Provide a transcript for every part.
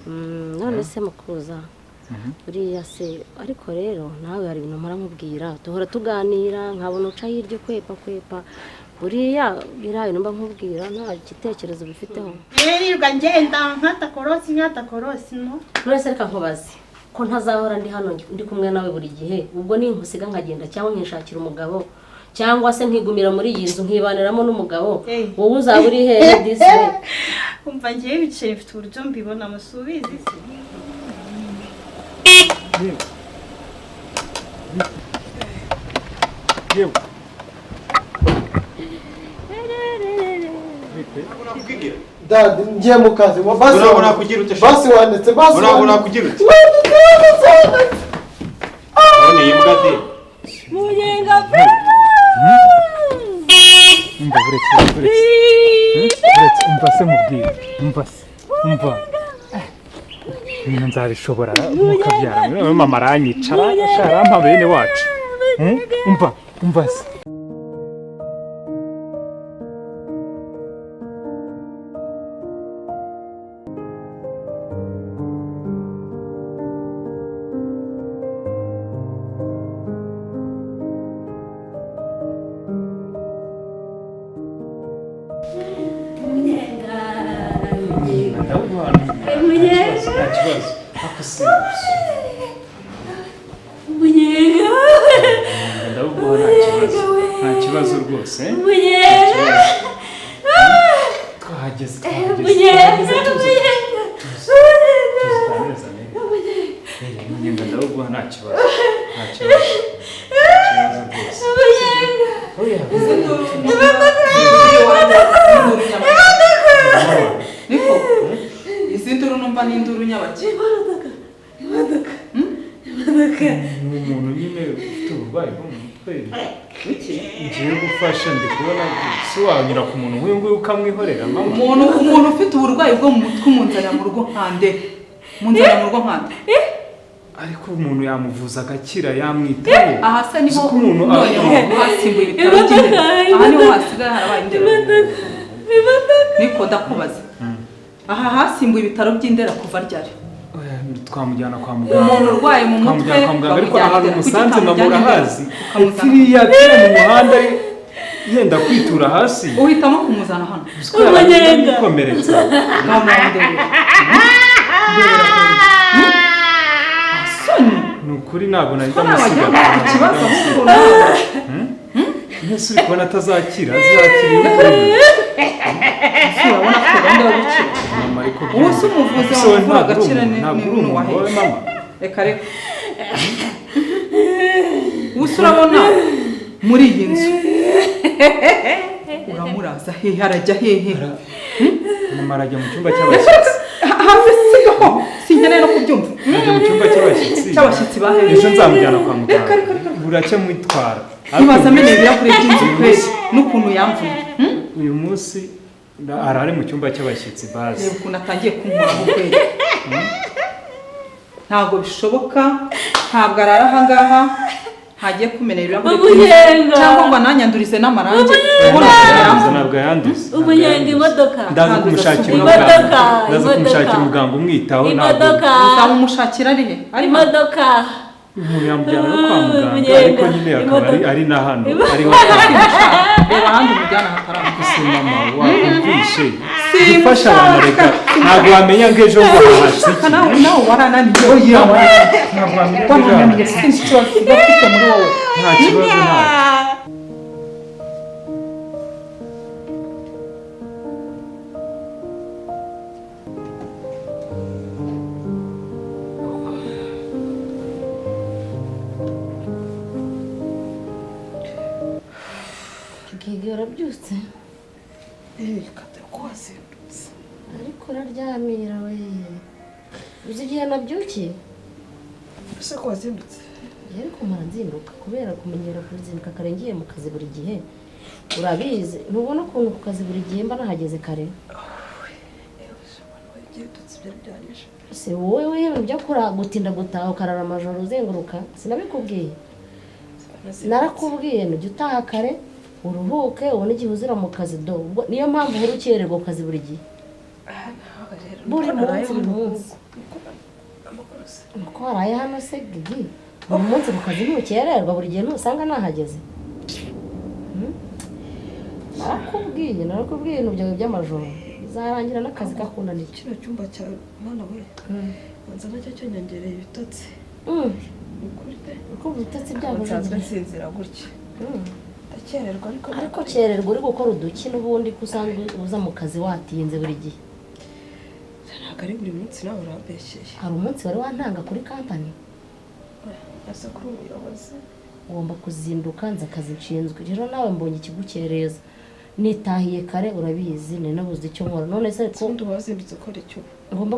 None se mukuza buriya se, ariko rero nawe hari ibintu mpora nkubwira, duhora tuganira nkabona uca hirya kwepa kwepa, buriya biriya bintu mba nkubwira nta gitekerezo bifiteho. Nirirwa ngenda nkata korosi nkata korosi no. None se reka nkubaze, ko ntazahora ndi hano ndi kumwe nawe buri gihe, ubwo ninkusiga nkagenda cyangwa nkishakira umugabo cyangwa se nkigumira muri iyi nzu nkibaniramo n'umugabo, wowe uzaba uri hehe disi? Umva ngiye ibiceri mfite uburyo mbibona musubizi se. Yewe. Dad, ngiye mu kazi. Basi wanditse, basi urabona kugira uti. None iyi mbwa de. Munyenga pe. Umva buretse buretse. Buretse umva se mubwire. Umva se. Umva. Ibintu nzabishobora mukabyara. Mama aranyicara, arampa bene wacu. Umva, umva se. Nta kibazo rwose. Twahageze ndawuguha nta kibazo, nta kibazo, nta kibazo rwose. Niko izi nduru numva ni induru nyabaki. Ni umuntu nyine ufite uburwayi bwo mu mutwe. Ngiye gufasha ndi kubona si wanyura ku muntu nk'uyu nguyu ukamwihorera mama. Umuntu ufite uburwayi bwo mu mutwe umunzanira mu rugo nkande. Munzanira mu rugo nkande. Ariko umuntu yamuvuza agakira yamwitaho. Aha se niho noneho hasimbuye ibitaro by'Indera. Aha niho hasigaye harabaye Indera. Niko ndakubaza. Aha hasimbuye ibitaro by'Indera kuva ryari? Twamujyana kwa muganga. Umuntu urwaye mu mutwe ariko ahantu musanze mama urahazi. Epfiriya mu muhanda yenda kwitura hasi. Uhitamo kumuzana hano. Umunyenga. Komeretsa. Ni ukuri ntabwo nari ndamusiga. Ikibazo Mbese uri kubona atazakira, azakira iyo ukuri. Urabona afite gahunda yo gukira. Mama ariko ubu se umuvuzi wamuvura agakira ni uwahe? Mama reka reka. Ubu se urabona muri iyi nzu uramuraza hehe, arajya hehe? Mama arajya mu cyumba cy'abashyitsi. Hafi sigaho sinkeneye no kubyumva. Arajya mu cyumba cy'abashyitsi. Cy'abashyitsi bahehe. Ejo nzamujyana kwa muganga. Buracya mwitwara. Ntibaza amenye ibirahure by'inzu kwezi n'ukuntu yamvuye. Uyu munsi arari mu cyumba cy'abashyitsi bazi. Reba ukuntu atangiye kunkoraho kwezi. Ntabwo bishoboka, ntabwo arara aha ngaha, ntagiye kumenera ibirahure by'inzu cyangwa ngo ananyandurize n'amarangi. Ntabwo yanduza. Umunyenga imodoka. Ndaza kumushakira umuganga. Ndaza kumushakira umuganga umwitaho ntabwo. Uzamushakira ari he? Ari imodoka. Umuntu yamujyana no kwa muganga ariko nyine akaba ari na hano ariho. Reba ahandi umujyana hatarama. Se mama wakumvishe gufasha abantu reka ntabwo wamenya ngo ejo ngo hahatse iki. Nawe warananiye. Oya ntabwo wamenya ngo ejo hahatse iki. Sinzi ikibazo ufite muri wowe. Nta kibazo ntacyo. Gigi urabyutse? Kate ko wazindutse. Ariko uraryamira we. Uzi igihe nabyukiye? Ese ko wazindutse? Yari kumara nzinduka kubera kumenyera kuzinduka kare ngiye mu kazi buri gihe. Urabizi, ntubona ukuntu ku kazi buri gihe mba nahageze kare. Se wowe we byo gutinda gutaha ukarara amajoro uzenguruka, sinabikubwiye. Narakubwiye nujya utaha kare uruhuke ubone igihe uzira mu kazi do. Niyo mpamvu uhora ukererwa ku kazi buri gihe. Buri munsi buri munsi. Uko waraye hano se Gigi? Buri munsi ku kazi ntukererwa, buri gihe ntusanga nahageze. Narakubwiye ibintu byawe by'amajoro bizarangira n'akazi kakunaniye. Kino cyumba cya mwana we banza nacyo cyonyongereye ibitotsi. Ukuri pe, uko ibitotsi byabo nsanzwe nsinzira gutya. Ndakererwa ariko kererwa uri gukora uduki n'ubundi ko usanzwe uza mu kazi watinze buri gihe. Ntabwo ari buri munsi nawe urambeshyeye. Hari umunsi wari wantanga kuri kampani? Asa kuri umuyobozi. Ugomba kuzinduka nza akazi nshinzwe. Rero nawe mbonye ikigukereza. Nitahiye kare urabizi ninabuze icyo nkora. None se ko undi wazindutse ukora icyo? Ngomba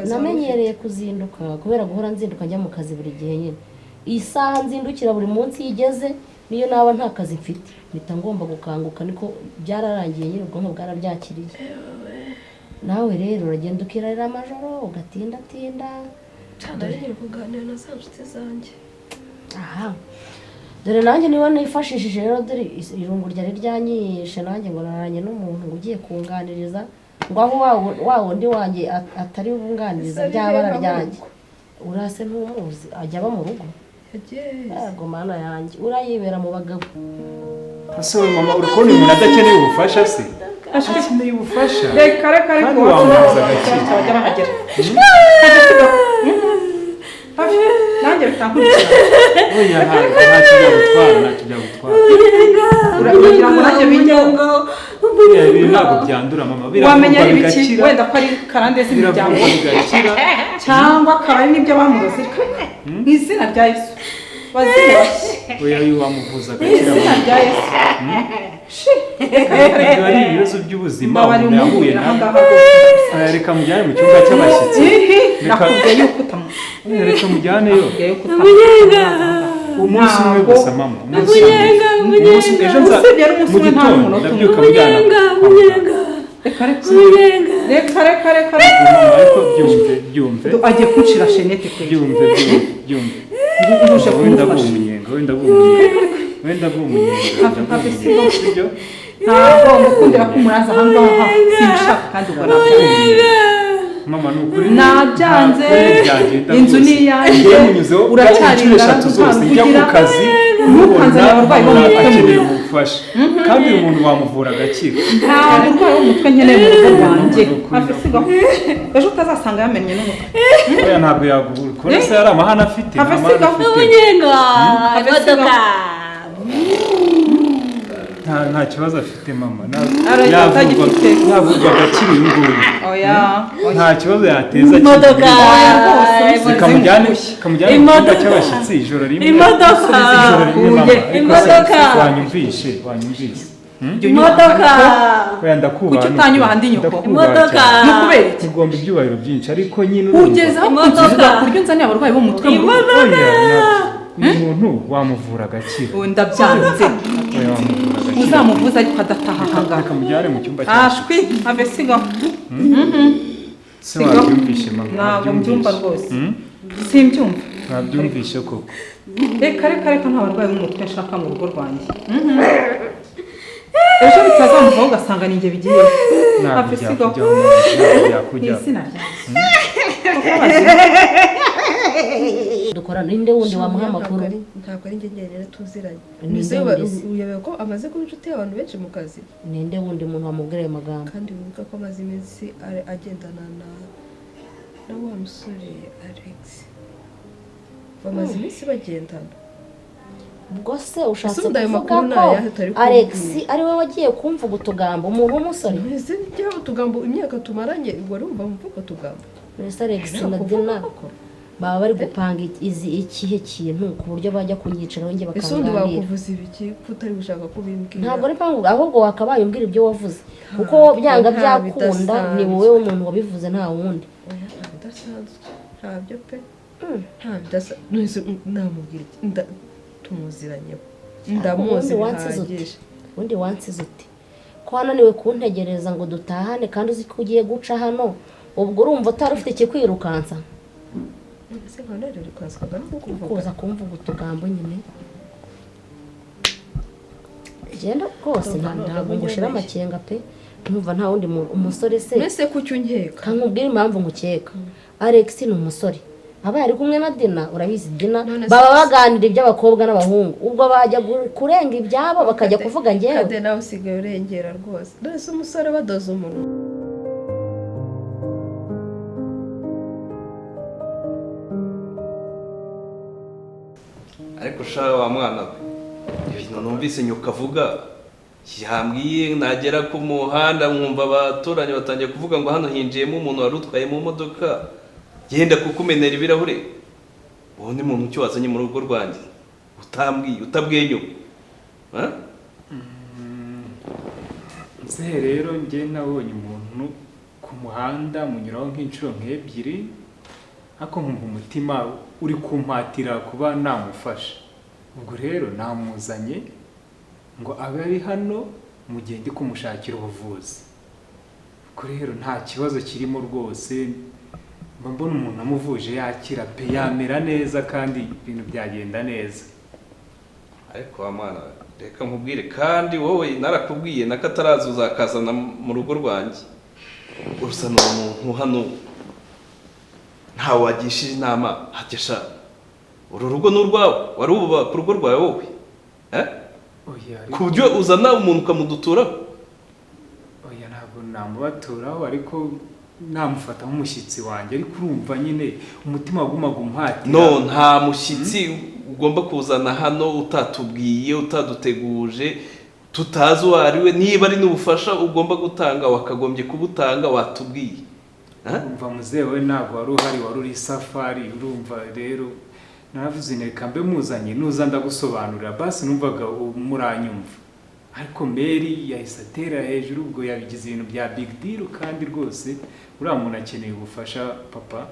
namenyereye kuzinduka kubera guhora nzinduka njya mu kazi buri gihe nyine. Isaha nzindukira buri munsi yigeze niyo naba nta kazi mfite mpita ngomba gukanguka, niko byararangiye nyine ubwonko bwarabyakiriye. Nawe rero uragenda ukirarira amajoro ugatindatinda. Nari kuganira na za nshuti zanjye. Aha dore nanjye niba nifashishije rero, dore irungu ryari ryanyishe nanjye ngo naranye n'umuntu ngo ugiye kunganiriza ngo aho wa wundi wanjye atari bunganiriza byabara ryanjye. Urase ntumuzi ajya aba mu rugo. Yego mana yanjye urayibera mu bagabo. Ese mama uri kubona umuntu adakeneye ubufasha se? Akeneye ubufasha. Reka reka ariko wamubuza agakira. Bajya bahagera. Nanjye bitankurikira. Oya nta kijya gutwara, nta kijya gutwara. Uragira ngo nanjye bijyeho. Ibi ntabwo byandura mama, wamenya ari ibiki wenda ko ari karande z'imiryango cyangwa akaba ari n'ibyo bamuroze. Mu izina rya Yesu bazira. Oya uyu wamuvuza agakira. Mu izina rya Yesu. Ibyo ari ibibazo by'ubuzima umuntu yahuye nabyo. Reka mujyane mu cyumba cy'abashyitsi. Nakubwiye yuko utamu. Reka mujyaneyo. Umunsi umwe gusa mama. Umunsi ejo nza mu gitondo ndabyuka mujyana. Reka reka reka reka. Ariko byumve byumve. Agiye kuncira shenete kwe. Byumve byumve. Wenda bw'umunyenga, wenda bw'umunyenga. Wenda bw'umunyenga. Ntabwo mukundira ko umuraza aha ngaha sinshaka kandi ubwo nabyanze. Mama ni ukuri nabyanze, inzu ni iyanjye, uracyari eshatu zose njya ku kazi ntukanzanire abarwayi bo mu mutwe. Akeneye ubufasha kandi uyu muntu wamuvura agakira. Nta burwayi wo mu mutwe nkeneye mu rugo rwanjye. Ejo utazasanga yamennye n'umutwe. Oya ntabwo yaguhura kubona se yari amahane afite. Nta kibazo afite mama, yavurwa agakira uyu nguyu. Nta kibazo yateza. Kamujyane mu cyumba cy'abashyitsi ijoro rimwe. Imodoka wanyumvishe wanyumvise. Imodoka oya ndakubaha. Kuki utanyubaha ndi nyoko? Imodoka ni ukubera iki? Ugomba ibyubahiro byinshi ariko nyine ugeze aho kunsubiza ku buryo nzaniye abarwayi bo mu mutwe mu rugo. Uyu muntu wamuvura agakira. Ndabyanze. Uzamuvuza ariko adataha ahangaha. Reka mujyane mu cyumba cyacu. Ashwi ave sigaho. Se wabyumvishe mama? Ntabwo mbyumva rwose. Simbyumva. Ntabyumvishe koko. Reka reka reka nta barwayi b'umutwe nshaka mu rugo rwanjye. Ejo bitazamuvaho ugasanga ni njye bigiyeho. Ntabwo sigaho. byakujyaho. Mu izina ryanjye. Dukora ninde wundi wamuha amakuru? Ntabwo ari njye njyenyine tuziranye. Uyobewe ko amaze kuba inshuti y'abantu benshi mu kazi. Ninde wundi muntu wamubwira ayo magambo? Kandi wibuka ko amaze iminsi agendana na wa musore Alex. Bamaze iminsi bagendana. Ubwo se ushatse kuvuga ko Alex ari we wagiye kumvuga utugambo umuntu w'umusore? Ese njyewe utugambo imyaka tumaranye warumva mvuga utugambo? Mbese Alex na Dina baba bari gupanga izi ikihe kintu ku buryo bajya kunyicaraho njye Ese undi bakanganira. bakuvuza ibiki ko utari gushaka kubimbwira? Ntabwo ari mpamvu, ahubwo wakabaye umbwira ibyo wavuze kuko byanga byakunda ni wowe umuntu wabivuze nta wundi. Oya nta bidasanzwe, ntabyo pe, nta bidasanzwe. Namubwira iki? Tumuziranyeho, ndamuzi bihagije. Ubundi wansize ute ko wananiwe kuntegereza ngo dutahane kandi uzi ko ugiye guca hano, ubwo urumva utari ufite ikikwirukansa? Kuza kumvuga utugambo nyine. Genda rwose ntabwo ngushira amakenga pe, Numva nta wundi umusore se. Mbese kuki unkeka? Kankubwira impamvu ngukeka. Alex ni umusore. Aba ari kumwe na Dina, urabizi Dina, baba baganira iby'abakobwa n'abahungu. Ubwo bajya kurenga ibyabo bakajya kuvuga ngewe. Kade nawe usigaye urengera rwose. None se umusore badoza umunwa. Ariko sha wa mwana we, ibintu numvise nyuka avuga yambwiye nagera ku muhanda nkumva abaturanyi batangiye kuvuga ngo hano hinjiyemo umuntu wari utwaye mu modoka yenda kukumenera ibirahure. Uwo ni muntu cyo wazanye mu rugo rwanjye utambwiye utabwiye nyoko. Nze rero njye nabonye umuntu ku muhanda munyuraho nk'inshuro nk'ebyiri, ariko nkumva umutima uri kumpatira kuba namufasha. Ubwo rero namuzanye ngo abe ari hano mu gihe ndi kumushakira ubuvuzi. Ubwo rero nta kibazo kirimo rwose, mba mbona umuntu amuvuje yakira pe, yamera neza kandi ibintu byagenda neza. Ariko wa mwana reka nkubwire, kandi wowe narakubwiye nakataraza uzakazana mu rugo rwanjye. Urusana umuntu hano ntawe wagishije inama hagesha. Uru rugo ni urwawe, wari uba ku rugo rwawe wowe. Ku buryo uzana umuntu ukamuduturaho? Oya ntabwo namubaturaho, ariko namufata nk'umushyitsi wanjye. Ariko urumva nyine umutima wagumaga umpatira. No, nta mushyitsi ugomba kuzana hano utatubwiye, utaduteguje, tutazi uwo ari we. Niba ari n'ubufasha ugomba gutanga wakagombye kubutanga watubwiye. Umva muzehe we ntabwo wari uhari, wari uri safari. Urumva rero naravuze reka mbe muzanye, nuza ndagusobanurira. Basi numvaga muranyumva, ariko Mary yahise atera hejuru, ubwo yabigize ibintu bya big deal. Kandi rwose uriya muntu akeneye ubufasha papa.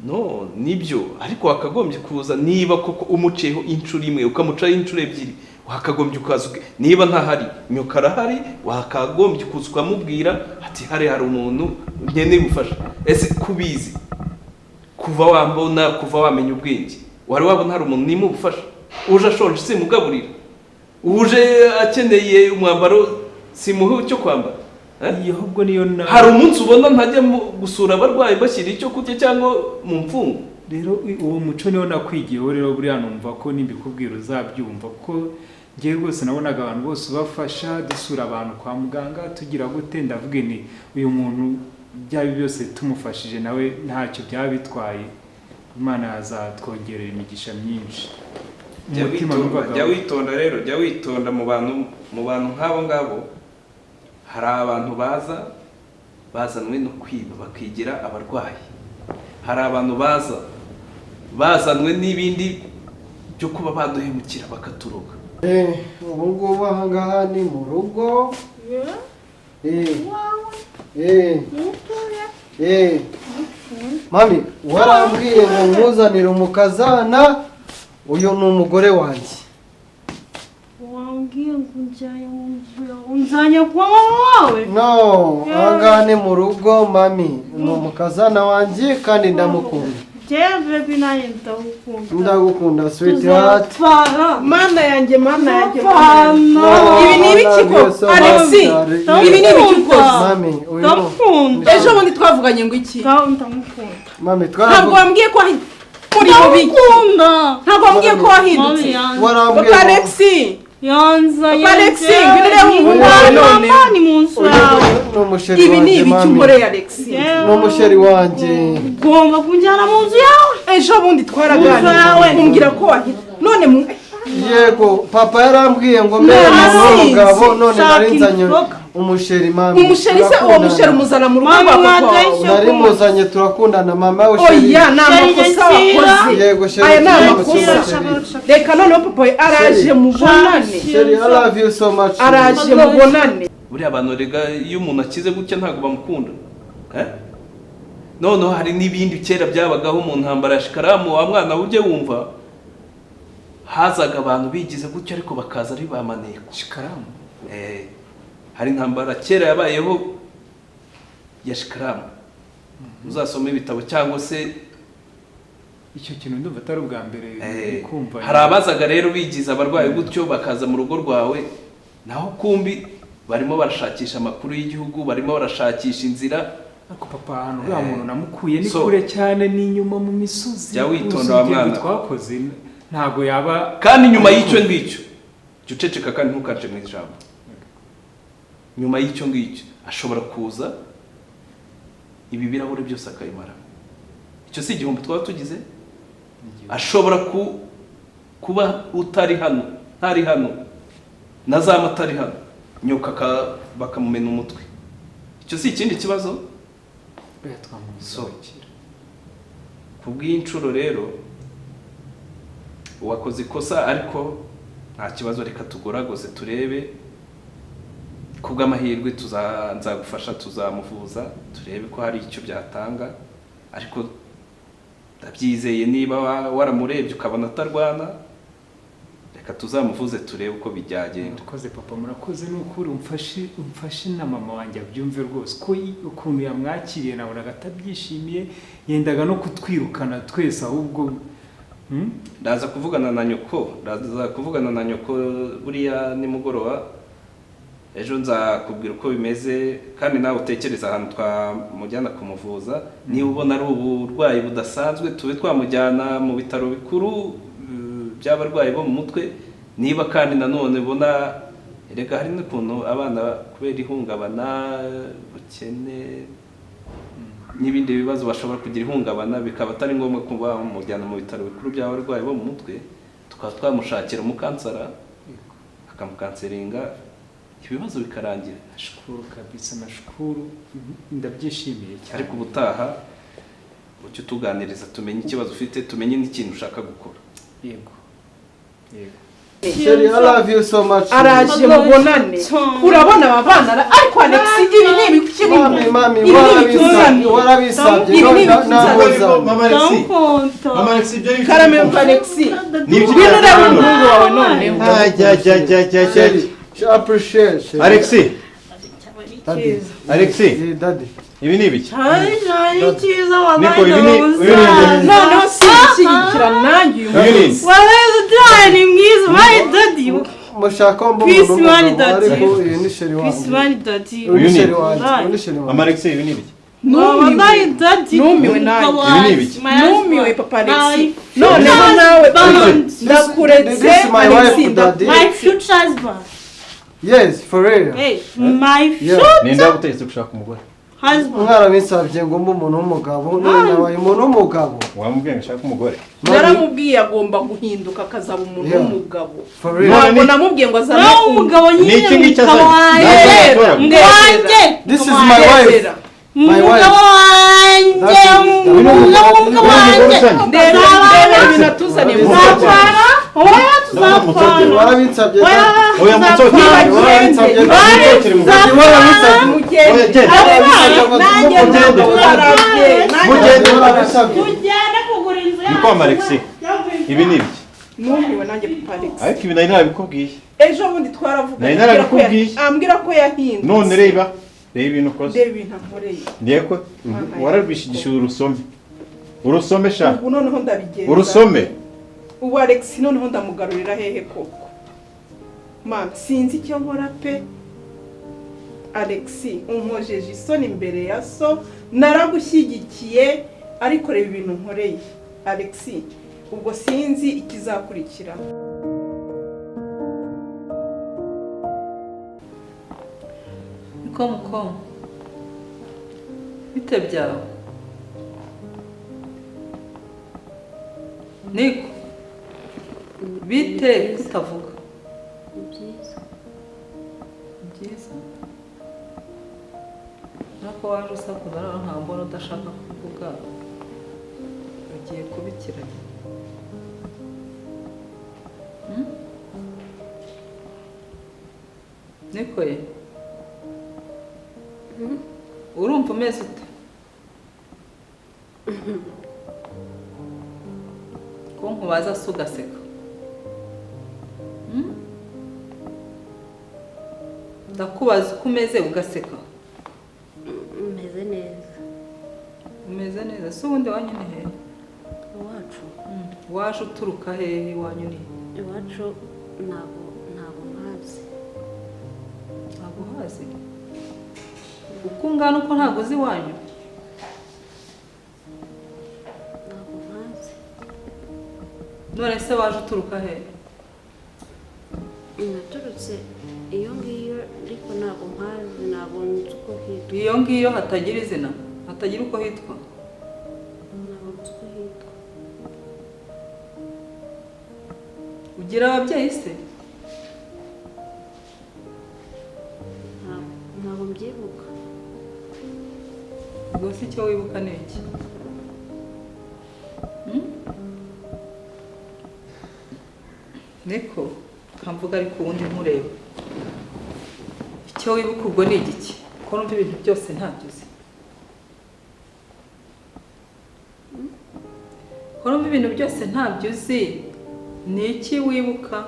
No, nibyo, ariko wakagombye kuza niba koko umuciyeho inshuro imwe ukamucaho inshuro ebyiri, wakagombye ukaza. Niba ntahari nyoko arahari, wakagombye kuza ukamubwira ati hari umuntu nkeneye ubufasha. Ese kubizi kuva wambona, kuva wamenya ubwenge, wari wabona hari umuntu nima ubufasha? Uje ashonje simugaburira, uje akeneye umwambaro simuhe icyo kwambara. Ahubwo niyo na hari umunsi ubona ntajya gusura abarwayi bashyira icyo kurya cyangwa mu mfungo. Rero uwo muco niwo nakwigiyeho. Rero buriya numva ko nimbikubwira uzabyumva, ko ngewe rwose nabonaga abantu bose ubafasha, dusura abantu kwa muganga tugira gute, ndavuga nti uyu muntu byaba byose tumufashije nawe ntacyo byaba bitwaye, Imana yazatwongerera imigisha myinshi. Jya witonda rero, jya witonda mu bantu nk'abo ngabo. Hari abantu baza bazanwe no kwiba bakigira abarwayi, hari abantu baza bazanwe n'ibindi byo kuba baduhemukira bakaturoga. Ubu ngubu aha ngaha ni mu rugo. Mami, warambwiye ngo nkuzanire umukazana, uyu ni umugore wanjye. Wambwiye ngo unzanye kwa mama wawe? No, aha ngaha ni mu rugo mami, ni umukazana wanjye kandi ndamukunda. Jewe nanjye ndagukunda. Ndagukunda sweetheart. Mana yanjye, mana yanjye. Ibi ni ibiki ko Alexi? Ibi ni ibiki ukoze? Mami, ndamukunda. Ejo bundi twavuganye ngo iki? Ndamukunda. Mami, ntabwo wambwiye ko muri mubi. Ntabwo wambwiye ko wahindutse. Warambwiye Alexi. Yanzanye. Alexi, ngwino urebe umuhungu wawe none. Mama ni mu nzu yawe. Ibi ni ibiki unkoreye Alexi? Ni umusheri wanjye. Ugomba kunjyana mu nzu yawe. Ejo bundi twaraganiriye umbwira ko wahindutse. None yego papa yarambwiye ngo mbere n'umugabo, none narinzanye umusheri mami. Umusheri se uwo musheri umuzana mu rugo rwa papa wawe? Nari muzanye turakundana mama we sheri. Oya ni amakosa wakoze. Yego sheri, aya ni amakosa. Reka noneho papa we araje mubonane. Sheri, I love you so much. Araje mubonane. Buriya abantu rega iyo umuntu akize gutya ntabwo bamukunda. Noneho hari n'ibindi kera byabagaho mu ntambara ya shikaramu, wa mwana ujye wumva hazaga abantu bigize gutya ariko bakaza ari ba maneko. Shikaramu? Hari intambara kera yabayeho ya shikaramu. Uzasoma ibitabo cyangwa se icyo kintu ndumva atari ubwa mbere kumva. Hari abazaga rero bigize abarwayi gutyo bakaza mu rugo rwawe, naho kumbi Barimo barashakisha amakuru y'igihugu, barimo barashakisha inzira. Ariko papa, ahantu uriya muntu namukuye ni So, kure cyane, ni inyuma mu misozi. Jya witonda wa Urugendo mwana. twakoze ntabwo yaba. Kandi nyuma y'icyo ngicyo, jya uceceka kandi ntukace mu ijambo. Nyuma y'icyo ngicyo ashobora kuza ibi birahure byose akabimara. Icyo si igihombo twaba tugize? Ashobora kuba utari hano, ntari hano, na za atari hano, nyoka bakamumena umutwe. Icyo si ikindi kibazo? Oya, twamubuza So, abakira. Ku bw'inshuro rero wakoze ikosa, ariko nta kibazo, reka tugoragoze turebe. Ku bw'amahirwe nzagufasha, tuzamuvuza turebe ko hari icyo byatanga. Ariko ndabyizeye, niba waramurebye ukabona atarwana, reka tuzamuvuze turebe uko byagenda. Murakoze papa, murakoze, ni ukuri. Umfashe, umfashe na mama wanjye abyumve rwose ko ukuntu yamwakiriye nabonaga atabyishimiye, yendaga no kutwirukana twese ahubwo. Ndaza kuvugana na nyoko, ndaza kuvugana na nyoko buriya nimugoroba. Ejo nzakubwira uko bimeze, kandi nawe utekereza ahantu twamujyana kumuvuza. Niba ubona ari uburwayi budasanzwe, tube twamujyana mu bitaro bikuru by'abarwayi bo mu mutwe. Niba kandi nanone ubona, erega hari n'ukuntu abana kubera ihungabana, ubukene n'ibindi bibazo bashobora kugira ihungabana, bikaba atari ngombwa kuba bamujyana mu bitaro bikuru by'abarwayi bo mu mutwe, tukaba twamushakira umucounselor akamucounselinga, ibibazo bikarangira. Nashukuru kabisa, nashukuru, ndabyishimiye cyane. Ariko ubutaha ujye utuganiriza, tumenye ikibazo ufite, tumenye n'ikintu ushaka gukora. Yego. Chérie, I love you so much. Araje mubonane. Urabona aba bana, ariko Alex, ibi ni ibiki? Mami, mami, Ibi ni warabisabye, ibiki? warabisabye. Ibi ni none ibiki? namuzanye. Mama Alexi, Ndankunda. Mama Alexi, ibyo ni Karame, Alex. Ni ibiki? Ngwino urebe umuhungu wawe noneho. Ajya, ajya, ajya, ajya, ajya. Chérie, je appreciate, chérie. Alexi, Daddy. Alexi, Eh, daddy. ibi ni ibiki? Ari cyiza. Niko, ibi ni ibi ni Noneho sinshyigikira nanjye uyu Ibi ni munsi. Wallahi uduhaye ni mwiza, my daddy. Mushaka mba Peace, umuntu man, w'umugabo, daddy. ariko uyu ni chéri Peace, wanjye. man, daddy. Uyu ni Uyu ni- chéri wanjye, uyu ni chéri Mama wanjye. Alexi, ibi ni ibiki? Wallahi Numiwe. daddy. Numiwe nanjye. Ibi ni ibiki? Numiwe, papa Alexi. My Noneho nawe husband. ndakuretse. This is my wife, Alexi. daddy. My future husband. Yes, for real. Hey, my Yeah. future Ninde wagutegetse gushaka umugore? husband. Mwarabinsabye ngo mbe umuntu w'umugabo, none nabaye umuntu w'umugabo. Wamubwiye ngo ushake umugore? Naramubwiye agomba guhinduka akazaba umuntu Yeah. w'umugabo. For real. None Ntabwo namubwiye ngo azane Nawe umugabo Ni nyine, iki ngiki umugabo azanye? wanjye. Ntabwo Wanjye. This is my wife. Ndebera. My wife. Umugabo wanjye. That's it. Umugabo wanjye. Ndebera, ndebera ibintu atuzaniye mu rugo. Tuzapfana. Oya, tuzapfana. Warabinsabye, Oya, daddy. Oya, musohokere. Warabinsabye, daddy. Musohokere mu Daddy, warabinsabye. Mugende. Oya, genda. Nanjye Mugende. ntabwo Mugende. Warabinsabye. Tujyane kugura inzu. Niko, Mama Alexi, ibi ni ibiki? Numiwe nanjye, papa Alex. Ariko ibi nari narabikubwiye. Ejo bundi twaravuganye. Nari narabikubwiye. Ambwira ko yahindutse. None reba, reba ibintu ukoze. Ndeba ibintu ankoreye. Ndeko wararwishigisha urusome, urusome sha. Ubu noneho ndabigenza. Urusome. Ubu Alex noneho ndamugarurira hehe koko? Man, sinzi icyo nkora pe. Alex, unkojeje isoni imbere ya so. Naragushyigikiye, ariko reba ibintu nkoreye. Alex, ubwo sinzi ikizakurikira. Niko muko, bite byawe? Niko, bite kutavuga? Ni byiza. Byiza nuko waje usakuza, rero nta mbona udashaka kuvuga, ugiye kubikiranya. Niko ye, urumva umeze ute ko nkubaza se ugaseka? Ndakubaza uko umeze ugaseka. Meze neza. Umeze neza. Se ubundi iwanyu ni hehe? Iwacu? Waje uturuka hehe? Iwanyu ni he? Iwacu ntabwo mpazi. Ntabwo uhazi? Uko ungana uko ntabwo uzi iwanyu? Ntabwo mpazi. None se waje uturuka he? Naturutse iyo ngiyo ariko ntabwo mpazi, ntabwo nzi uko hitwa. Iyo ngiyo hatagira izina, hatagira uko hitwa? Ntabwo nzi uko hitwa. Ugira ababyeyi se? Ntabwo mbyibuka. Ubwo se icyo wibuka ni iki? Niko kamvuga ariko ubundi nkureba. Icyo wibuka ubwo ni igiki? Ko numva ibintu byose ntabyo uzi. Ko numva ibintu byose ntabyo uzi, ni iki wibuka?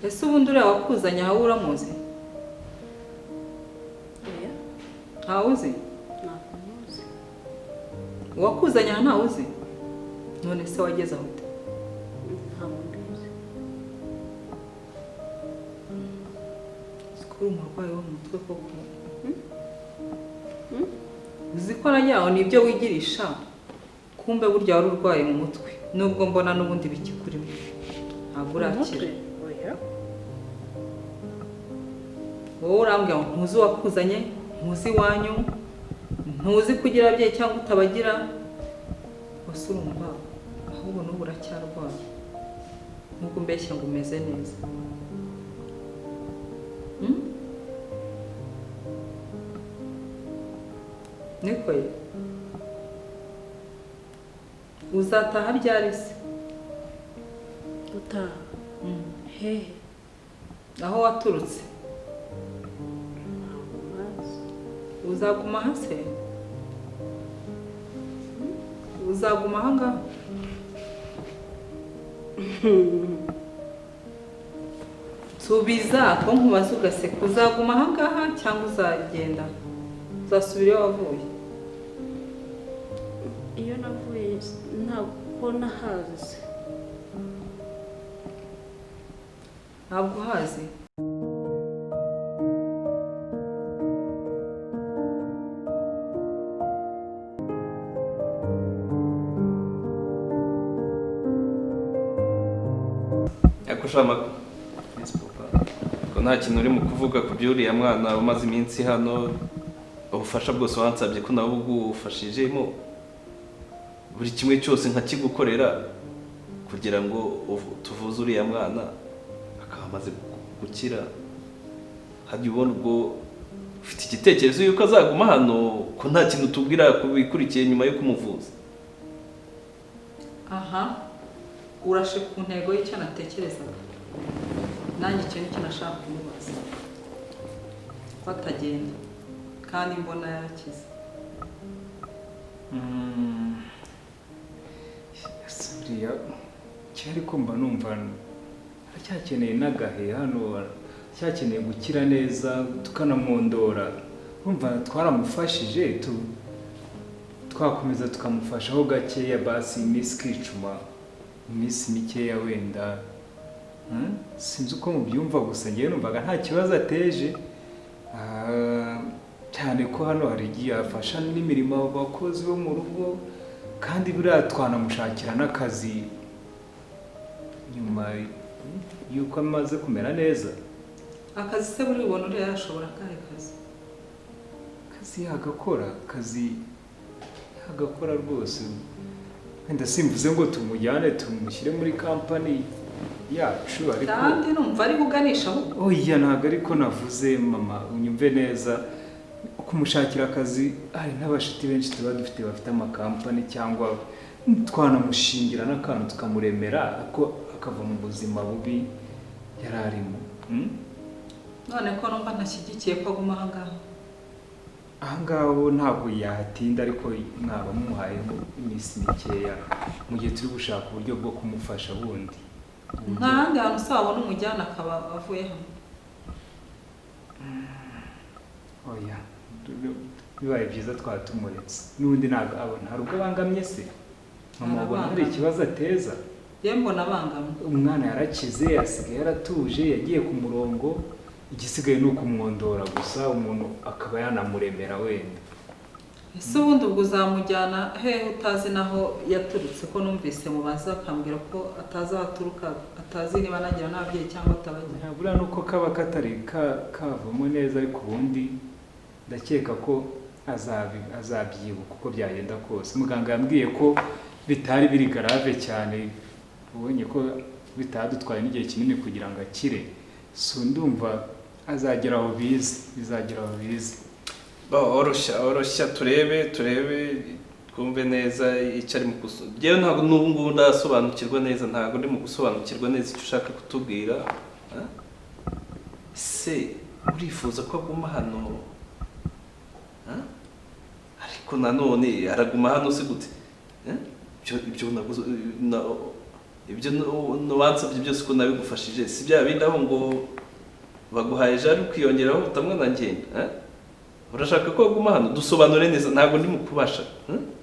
Ese ubundi uriya wakuzanye aho uramuzi? Ntawe uzi? Uwakuzanye aha ntawe uzi? None se wageze aho ute? Ntabwo mbizi. Uzi ko uri umurwayi wo mu mutwe koko? Uzi ko nagira ngo ni ibyo wigirisha, kumbe burya wari urwaye mu mutwe, nubwo mbona n'ubundi bikikurimo. Ntabwo urakira. Wowe urambwira ngo ntuzi uwakuzanye, ntuzi iwanyu, ntuzi kugira ababyeyi cyangwa utabagira, gusa urumva ahubwo n'ubu uracyarwaye, nubwo umbeshya ngo umeze neza. Niko ye? Uzataha ryari se? Gutaha? Hehe? Aho waturutse? Uzaguma aha se? Uzaguma aha ngaha? Subiza ko nkubaza ugaseka. Uzaguma aha ngaha cyangwa uzagenda? Uzasubira iyo wavuye? Iyo navuye ntabwo nahazi. Ntabwo uhazi? Ko nta kintu uri mu kuvuga ku by'uriya mwana umaze iminsi hano, ubufasha bwose wansabye ko nawe ubugufashijemo, buri kimwe cyose nkakigukorera kugira ngo tuvuze uriya mwana akaba amaze gukira. Hajya ubona ubwo ufite igitekerezo yuko azaguma hano, ko nta kintu tubwira ku bikurikiye nyuma yo kumuvuza? Aha urashe ku ntego y'icyo natekerezaga. Nanjye icyo nicyo nashaka kumubaza, ko atagenda kandi mbona yarakize. Buriya cyari kumva numva aracyakeneye n'agahe hano, aracyakeneye gukira neza tukanamwondora. Urumva twaramufashije, twakomeza tukamufashaho gakeya, basi iminsi ikicuma, iminsi mikeya wenda. Sinzi uko mubyumva, gusa ngewe numvaga nta kibazo ateje, cyane ko hano hari igihe afasha n'imirimo abakozi bo mu rugo, kandi buriya twanamushakira n'akazi nyuma y'uko amaze kumera neza. Akazi se buri ubona uriya yashobora akahe kazi? Akazi yagakora, akazi yagakora rwose. Wenda simvuze ngo tumujyane tumushyire muri kampani yacu, ariko kandi numva ari kuganisha ahubwo. Oya ntabwo ariko navuze mama, unyumve neza. Kumushakira akazi hari n'abashiti benshi tuba dufite bafite amakampani, cyangwa twanamushingira n'akantu tukamuremera ko akava mu buzima bubi yari arimo. None ko numva ntashyigikiye ko aguma aha ngaha? Aha ngaho ntabwo yatinda, ariko mwaba mumuhayeho iminsi mikeya mu gihe turi gushaka uburyo bwo kumufasha bundi. Nta handi hantu usabona umujyana akaba avuye hano? Oya, bibaye byiza twatumuretse. N'ubundi ntabwo abona hari ubwo abangamye se? Mama ubona hari ikibazo ateza? Yewe mbona abangamye. Umwana yarakize, asigaye yaratuje, yagiye ku murongo, igisigaye ni ukumwondora gusa, umuntu akaba yanamuremera wenda. Ese ubundi ubwo uzamujyana hehe utazi naho yaturutse? Ko numvise mubaza akambwira ko atazi aho aturuka, atazi niba anagira n'ababyeyi cyangwa atabagira. Buriya nuko kaba katari kavamo neza, ariko ubundi ndakeka ko azabyibuka uko byagenda kose. Muganga yambwiye ko bitari biri grave cyane, ubonye ko bitadutwaye n'igihe kinini kugira ngo akire. So ndumva azagera aho bize, bizagera aho bize. Oroshya turebe twumve neza icyo ari mu gusobanukirwa. Ntabwo n'ubu ngubu ndasobanukirwa neza, ntabwo ndi mu gusobanukirwa neza icyo ushaka kutubwira. Se urifuza ko aguma hano? Ariko nanone araguma hano se gute? Ibyo wansabye byose ko nabigufashije, si bya bindi aho ngo baguhaye jari ukiyongeraho utamwe na ngenda. Urashaka ko aguma hano? Dusobanure neza, ntabwo ndi mu kubasha,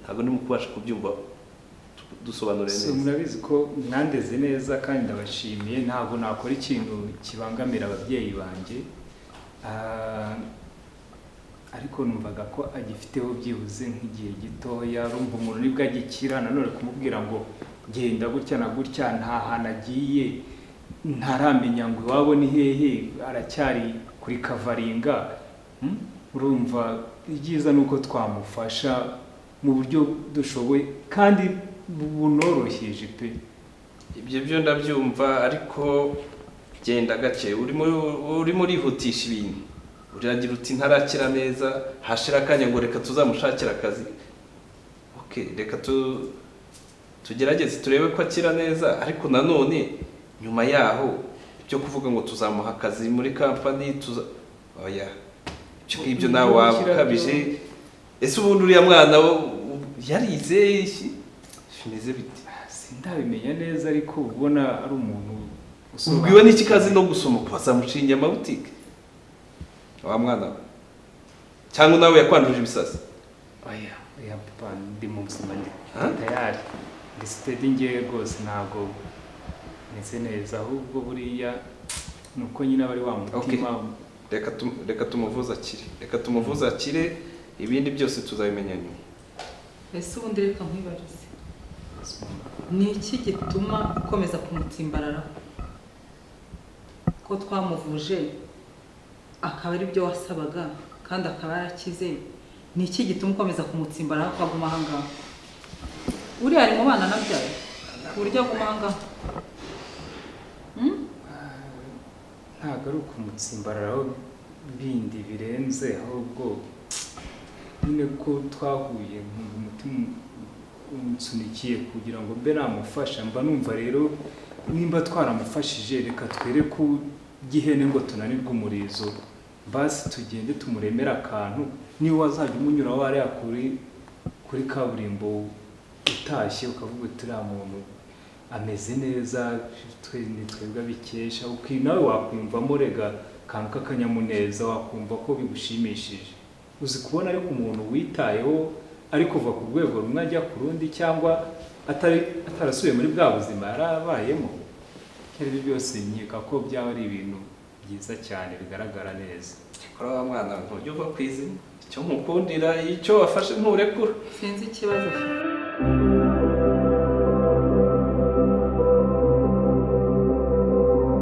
ntabwo ndi mu kubasha kubyumva. Dusobanure neza. Murabizi ko mwandeze neza kandi ndabashimiye, ntabwo nakora ikintu kibangamira ababyeyi banjye. Ariko numvaga ko agifiteho byibuze nk'igihe gitoya, urumva umuntu nibwo agikira, nanone kumubwira ngo genda gutya na gutya, nta hantu agiye, ntaramenya ngo iwabo ni hehe, aracyari kuri kavaringa. Urumva ibyiza nuko twamufasha mu buryo dushoboye kandi bunoroheje pe. Ibyo byo ndabyumva, ariko genda gake, urimo urihutisha ibintu. Uragira uti ntarakira neza, hashira akanya ngo reka tuzamushakira akazi. Okay, reka tugerageze turebe ko akira neza, ariko nanone nyuma yaho ibyo kuvuga ngo tuzamuha akazi muri company oya, ibyo nawe wabukabije. Ese ubundi uriya mwana yarize bimeze bite? Sindabimenya neza, ariko ubona ari umuntu ubwiwe n'iki kazi no gusoma, ko bazamucinya amabutike wa mwana we, cyangwa nawe yakwanduje ibisazi? Oya oya papa, ndi mu buzima, ndi tayari, ndi steady ngewe rwose, ntabwo meze neza, ahubwo buriya nuko nyine abari wa mutima. Reka tumuvuze akire, reka tumuvuze akire, ibindi byose tuzabimenya nyuma. Ese ubundi reka nkwibarize, ni iki gituma ukomeza kumutsimbararaho? Ko twamuvuje akaba ari byo wasabaga kandi akaba yarakize, ni iki gituma ukomeza kumutsimbararaho ko aguma aha ngaha? Uriya ari mu bana nabyaye ku buryo aguma aha ngaha? Ntabwo ari ukumutsimbararaho bindi birenze, ahubwo nyine ko twahuye nkumva umutima unsunikiye kugira ngo mbe namufasha. Mba numva rero nimba twaramufashije, reka twere ku gihene ngo tunanirwe umurizo, basi tugende tumuremera akantu, niba wazajya umunyuraho hariya kuri kaburimbo utashye ukavuga uti uriya muntu ameze neza, twe ni twebwe abikesha, nawe wakwiyumvamo rega akantu k'akanyamuneza, wakumva ko bigushimishije. Uzi kubona ariko umuntu witayeho ari kuva ku rwego rumwe ajya ku rundi, cyangwa atarasubiye muri bwa buzima yarabayemo. Ibyo byose nkeka ko byaba ari ibintu byiza cyane bigaragara neza. Kora wa mwana ntujya uva ku izina, icyo nkukundira icyo wafashe nturekura. Sinzi ikibazo.